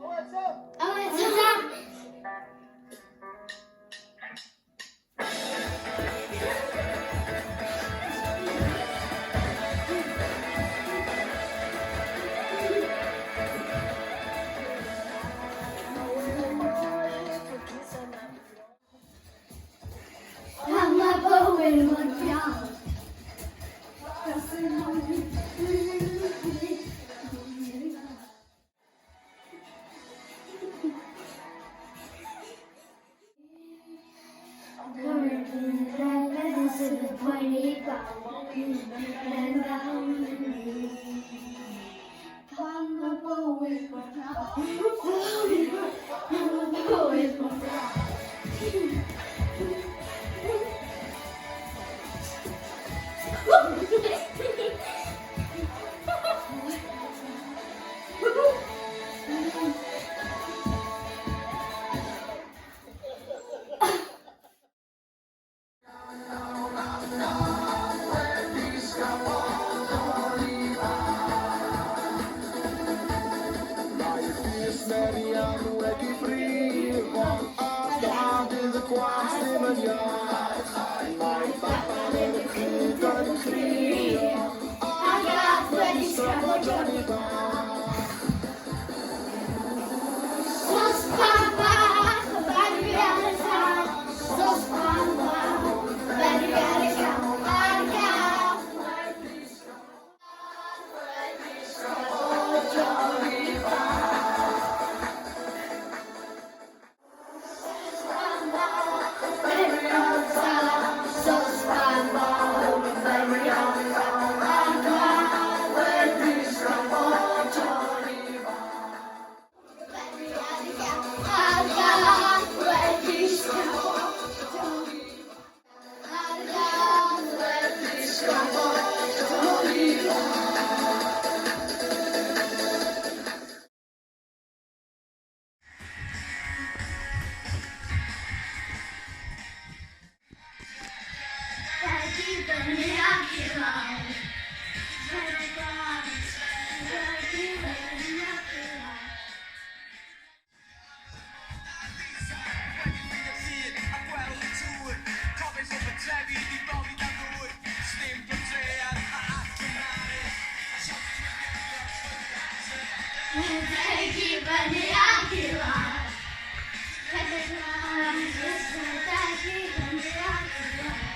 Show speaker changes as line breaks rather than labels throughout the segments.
Owen, Pam mae bywyd mor braf? Pam mae bywyd mor braf? Pam mae bywyd mor braf?
Mae Rhys Merian wedi brifo a bydd y gwas ddim yn iach. Mae baban yn y crug yn crio
A gath wedi sgrafo
Johnny bach.
Sosban bach, ferwi ar y tân. Sosban bach, ferwi ar y tân. Ar gath. Sosban bach, ferwi ar y tân. Ar gath wedi sgrafo Johnny Ar gath wedi sgrafo Johnny Ar gath wedi sgrafo Johnny Wedi fyny ac i lawr. Wedi bant, wedi fyny ac i lawr. Rhedeg i fyny ac i lawr. Rhedeg bant, rhedeg i fyny ac i lawr.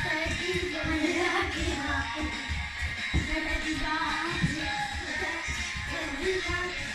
Rhedeg i fyny ac i lawr. Rhedeg i bant, rhedeg i fyny ac i lawr.